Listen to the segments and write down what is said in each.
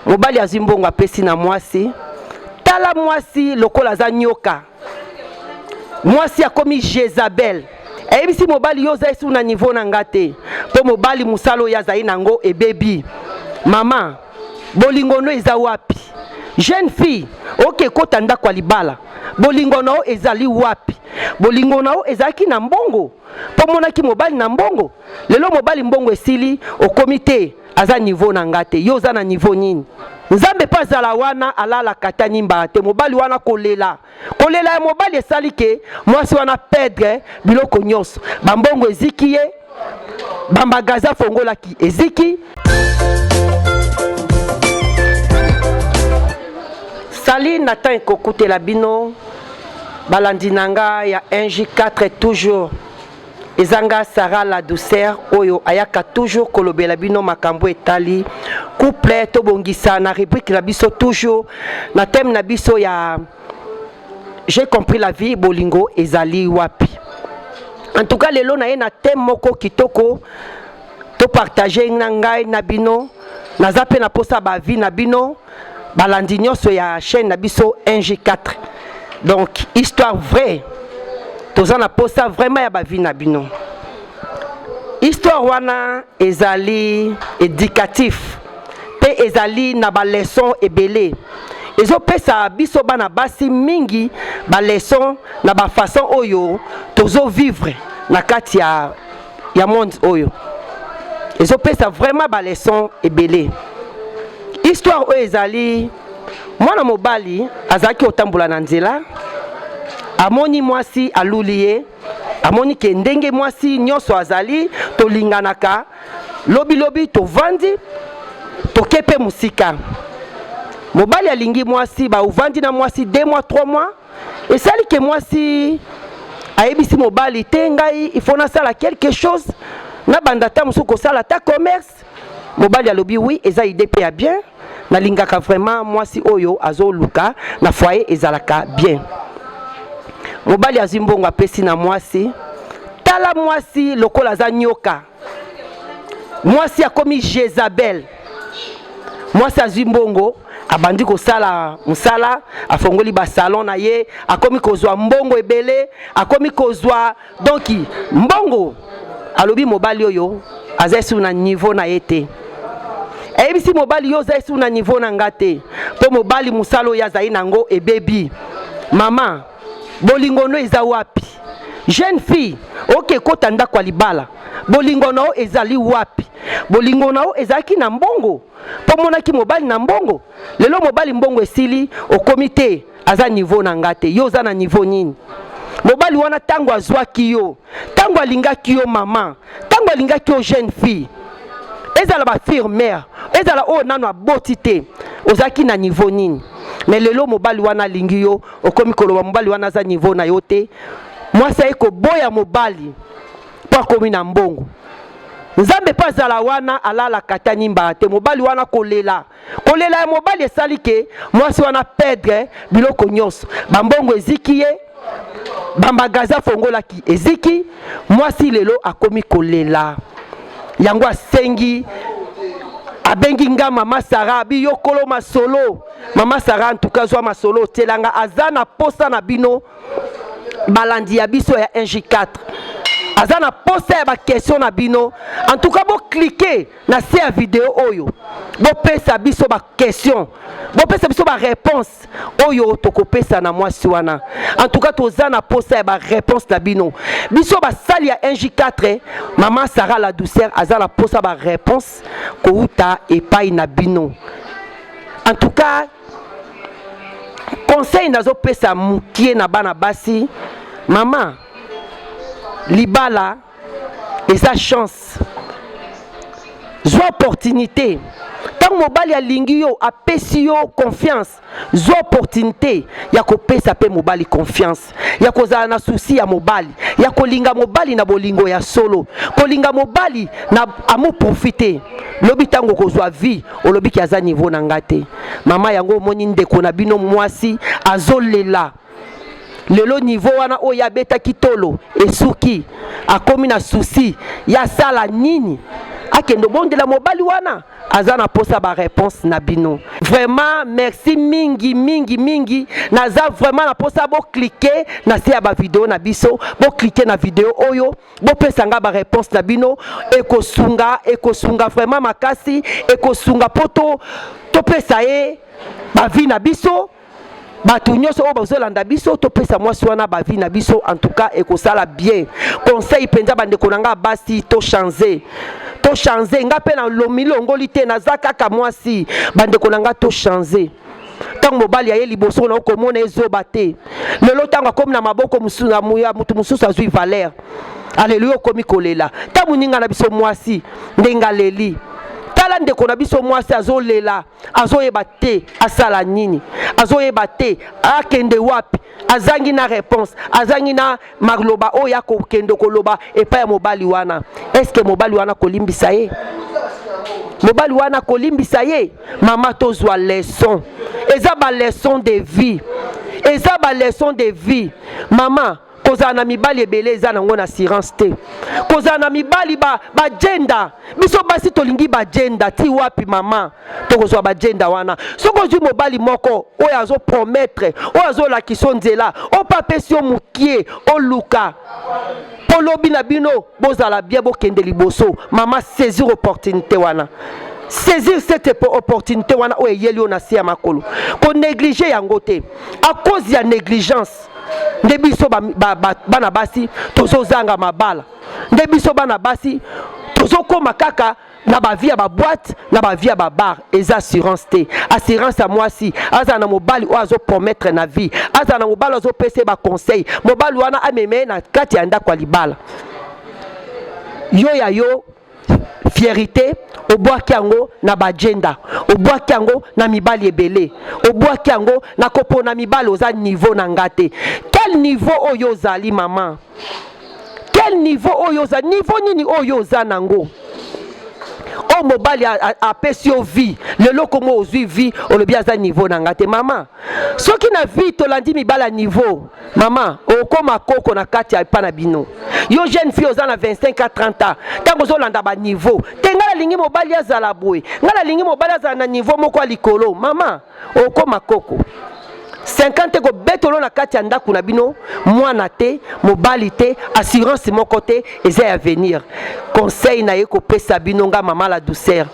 Mobali azwi mbongo apesi na mwasi. Tala mwasi lokola aza nyoka. Mwasi akomi Jezabel. Ayebisi mobali yo oza esu na niveau na nga te. Po mobali mosala oyo azali nango ebebi. Mama, bolingo no eza wapi? Jeune fille, oke kota ndako ya libala. Bolingo na yo ezali wapi? Bolingo na yo ezalaki na mbongo? Po monaki mobali na mbongo? Lelo mobali mbongo esili, okomi te. Aza niveau na nga te, yo oza na niveau nini? Nzambe pe azala wana alalaka ata nimbaa te, mobali wana kolela kolela ya mobali esali ke mwasi wana perdre biloko nyonso, ba mbongo eziki ye, ba magasin afongolaki eziki. Salut Nathan ekokutela bino balandi na nga ya 1J4 toujours. Eza nga Sarah la douceur oyo ayaka toujours kolobela bino makambo etali couple tobongisa na rubrique na biso toujours na thème na biso ya j'ai compris la vie bolingo ezali wapi. En tout cas lelo na ye na thème moko kitoko to partager na ngai na bino naza pe na posa ba vie na bino balandi nyonso ya chaîne na biso 1J4 donc histoire vraie toza na posa vraiment ya ba vie na bino. Histoire wana ezali éducatif pe ezali na ba leçon ebele ezopesa biso bana basi mingi ba leçon na ba façon oyo tozo vivre na kati ya ya monde oyo ezopesa vraiment ba leçon ebele. Histoire oyo ezali mwana mobali azalaki kotambola na nzela, amoni mwasi aluli ye, amoni ke ndenge mwasi nyonso azali tolinganaka, lobi lobi tovandi toke pe mosika. Mobali alingi mwasi, baovandi na mwasi 2 mois 3 mois, esali ke mwasi ayebisi mobali te ngai il faut nasala quelque chose, nabanda ata mosusu kosala ata commerce. Mobali alobi oui, eza idée pe ya bien, nalingaka vraiment mwasi oyo azoluka na foyer ezalaka bien. Mobali azwi mbongo apesi na mwasi. Tala mwasi lokola aza nyoka, mwasi akomi Jezabel. Mwasi azwi mbongo abandi kosala mosala, afongoli ba salon na ye, akomi kozwa mbongo ebele, akomi kozwa donc mbongo. Alobi mobali oyo aza esu na niveau na ye te. Ayebisi mobali yo oza esu na niveau na nga te, po mobali mosala oyo azali nango ebebi. Mama, bolingo no eza wapi? Jeune fille, oke kota ndako ya libala, bolingo na yo ezali wapi? Bolingo na yo ezalaki na mbongo? Po monaki mobali na mbongo? Lelo mobali mbongo esili, okomi te aza niveau na nga te. Yo oza na niveau nini? Mobali wana tango azwaki yo, tango alingaki yo mama, tango alingaki yo jeune fille, ezala ba fille mère, ezala oyo nano aboti te, ozalaki na niveau nini? Mais lelo mobali wana alingi yo, okomi koloba mobali wana aza niveau na yo te. Mwasi aye koboya mobali po akomi na mbongo. Nzambe pe azala wana alalaka ata nimbaa te. Mobali wana kolela kolela ya mobali esali ke mwasi wana perdre biloko nyonso, ba mbongo eziki ye, ba magasin afongolaki eziki. Mwasi lelo akomi kolela, yango asengi, abengi nga mama Sarah, abi yo kolo masolo. Mama Sarah en tout cas zwa masolo otielanga, aza na posa na bino balandi ya biso ya 1J4, aza na posa ya ba question na bino. En tout cas bo cliquer na se ya video oyo, bopesa biso ba question, bopesa biso ba réponse oyo tokopesa na mwasi wana. En tout cas toza na posa ya ba réponse na bino. Biso basali ya 1J4, mama Sarah la douceur aza na posa ba réponse kouta epai na bino. En tout cas conseil nazopesa mukie na bana basi, mama libala eza chance, zwa opportunité. Tango mobali alingi yo, apesi yo confiance, zwa opportunité ya kopesa pe mobali confiance, ya kozala na souci ya mobali, ya kolinga mobali na bolingo ya solo, kolinga mobali na amour profiter. Lobi tango kozwa vie, olobi ki aza niveau na nga te. Mama yango omoni ndeko na bino mwasi azolela lelo niveau wana oyo abetaki tolo esuki, akomi na souci ya sala nini, akende obondela mobali wana. Aza na posa ba réponse na bino. Vraiment merci mingi mingi mingi. Naza vraiment na posa bo cliquer na se ya ba video na biso, bo cliquer na video oyo, bo pesa nga ba réponse na bino, ekosunga, ekosunga vraiment makasi, ekosunga poto topesa ye ba vie na biso. Bato nyonso oyo bazolanda biso, topesa mwasi wana bavi na biso. En tout cas ekosala bien. Conseil mpenza, bandeko na nga basi, tochange, tochange. Nga mpe na milongoli te, naza kaka mwasi. Bandeko na nga, tochange. Ntango mobali aye liboso na okomona ezoba te. Lelo ntango akomi na maboko ya motu mosusu, azwi valeur. Aleluya, okomi kolela. Ntango moninga na biso mwasi ndenge aleli, tala ndeko na biso mwasi azolela, azoyeba te asala nini, azoyeba te akende wapi, azangi na réponse, azangi na maloba oyo akokende koloba epai ya mobali wana. Eske mobali wana kolimbisa ye? Mobali wana kolimbisa ye? Mama, tozwa leçon. Eza baleçon de vie, eza baleçon de vie. Mama, kozala na mibali ebele eza nango na assurance te. Kozala na mibali bajenda ba, biso basi tolingi bajenda ti wapi? Mama, tokozwa bajenda wana soki ozwi mobali moko oyo azopromettre, oyo azolakisa yo nzela, oyo mpe apesi yo mokie, oluka mpo lobi na bino bozala bien, bokende liboso. Mama, saisir opportunité wana, saisir cette opportunité wana oyo eyeli yo na se ya makolo. Konéglige yango te. À cause ya négligence nde biso bana ba, ba, ba basi tozozanga mabala, nde biso bana basi tozokóma kaka na bavie ya baboîte, na bavie ya babar. Eza assurance te. Assurance ya mwasi, azala na mobali oyo azopromettre na vie, azala na mobali azopesa ye baconseil, mobali wana amema ye na kati ya ndako ya libala. Yo ya yo fierté, obwaki yango na baagenda, obwaki yango na mibali ebele, obwaki yango na kopona mibali. Oza niveau na nga te. Quel niveau oyo ozali, mama? Quel niveau oyo oza? Niveau nini oyo oza nango oyo mobali apesi yo vie lelo? Kongo ozwi vie, olobi aza niveau na nga te. Mama, soki na vie tolandi mibali ya niveau, mama, okóma koko na kati ya epa na bino. Yo jeune fille oza na 25 à 30 ans, ntango ozolanda baniveau te, ngai nalingi mobali azala boye, ngai nalingi mobali azala na niveau moko ya likolo, mama, okóma koko 50, kobetolo na kati ya ndako na bino, mwana te, mobali te, assurance moko te eza ya avenir. Conseil na ye kopesa bino, nga mama la douceur,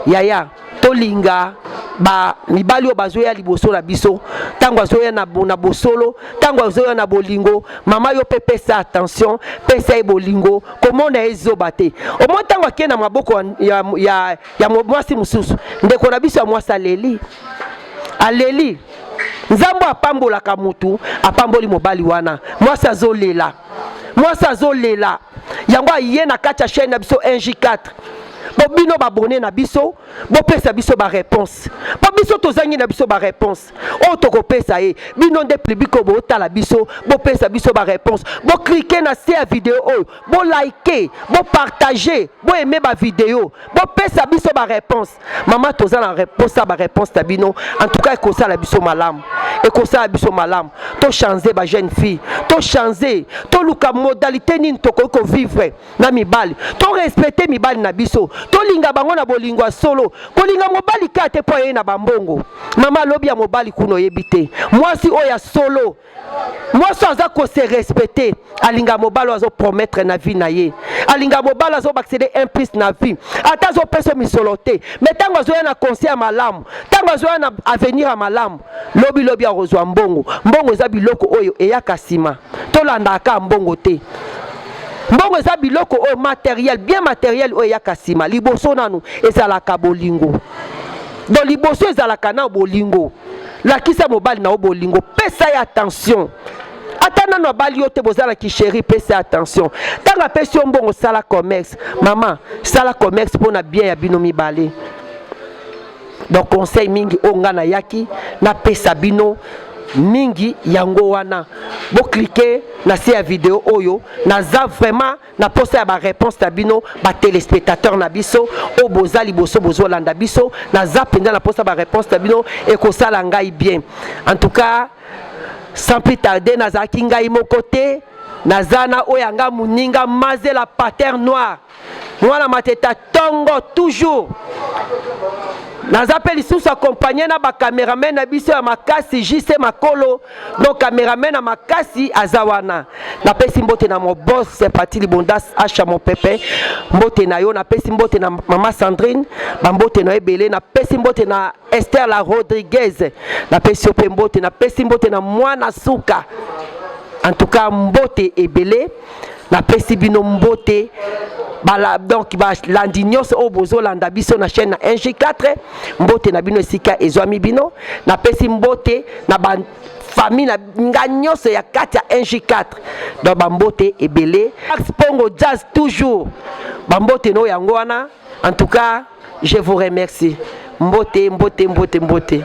yaya, tolinga ba mibali oyo bazoya liboso na biso. Ntango azoya na, na bosolo, ntango azoya na bolingo, mama, yo mpe pesa attention, pesa ye bolingo, komona ye zoba te. Omoi ntango akei na maboko ya mwasi mosusu, ndeko na biso ya mwasi aleli, aleli. Nzambe apambolaka mutu, apamboli mobali wana. Mwasi azolela, mwasi azolela. Yango aye na kati ya chaîne na biso 1J4 po bino babone na biso bopesa biso baréponse, mpo biso tozangi na biso baréponse oyo tokopesa ye. Bino nde public oyo bootala biso, bopesa biso baréponse. Boclique na se ya video oyo, bolike, bopartage, boaime bavideo, bopesa biso baréponse. Mama, toza na posa baréponse na bino. En tout cas ekosala biso malamu, ekosala biso malamu. Tochange, bajeune fille, tochange. Toluka modalité nini tokoki kovivre na mibali, torespecte mibali na biso, tolinga bango na bolingo ya solo. Kolinga mobali kaka te mpo aye na bambongo. Mama, alobi ya mobali kuna oyebi te. Mwasi oyo ya solo, mwasi aza kose respecte, alinga mobali oyo azopromettre na vie na ye, alinga mobali azobakisele un plus na vie. Ata azopesa misolo te, mais ntango azoya na conseil ya malamu, ntango azoya na avenir ya malamu, lobilobi akozwa mbongo. Mbongo eza biloko oyo eyaka nsima. Tolandaka mbongo te. Mbongo eza biloko oyo matériel, bien matériel oyo eyaka nsima. Liboso nanu ezalaka bolingo. Donc liboso ezalaka na bolingo. Lakisa mobali na yo bolingo, pesa ye attention. Ata nano abali yo te, bozalaki chéri, pesa ye attention. Ntango apesi yo mbongo, sala commerce. Mama, sala commerce mpona bien ya bino mibale. Donc conseil mingi oyo ngai nayaki napesa bino mingi yango wana. Boclique na se ya video oyo. Naza vraiment na posa ya baréponse na bino, batéléspectateur na biso oyo boza liboso, bozolanda biso. Naza mpenza na posa baréponse na bino, ekosala ngai bien. En tout cas, sans plus tarder, nazalaki ngai moko te, naza na oyo yanga moninga Mazela Pater Noir. Mwana mateta tongo toujours. Naza mpe lisusu accompagne na bacameraman na biso ya makasi JC Makolo, donc cameraman na makasi aza wana. Napesi mbote na mon boss Pati Libondas Asha Mopepe, mbote na yo. Napesi mbote na mama Sandrine, bambote na yo ebele. Napesi mbote na Esther la Rodriguez, napesi yo mpe mbote. Napesi mbote na mwana suka. En tout cas mbote ebele, napesi bino mbote. Bala, donc balandi nyonso oyo bozolanda biso na chaîne na 1G4, mbote na bino esika ezwami bino. Napesi mbote na ba famille na nga nyonso ya kati ya 1G4, donc bambote ebele. Max Pongo Jazz toujours, bambote no yango wana. En tout cas je vous remercie. Mbote, mbote, mbote, mbote.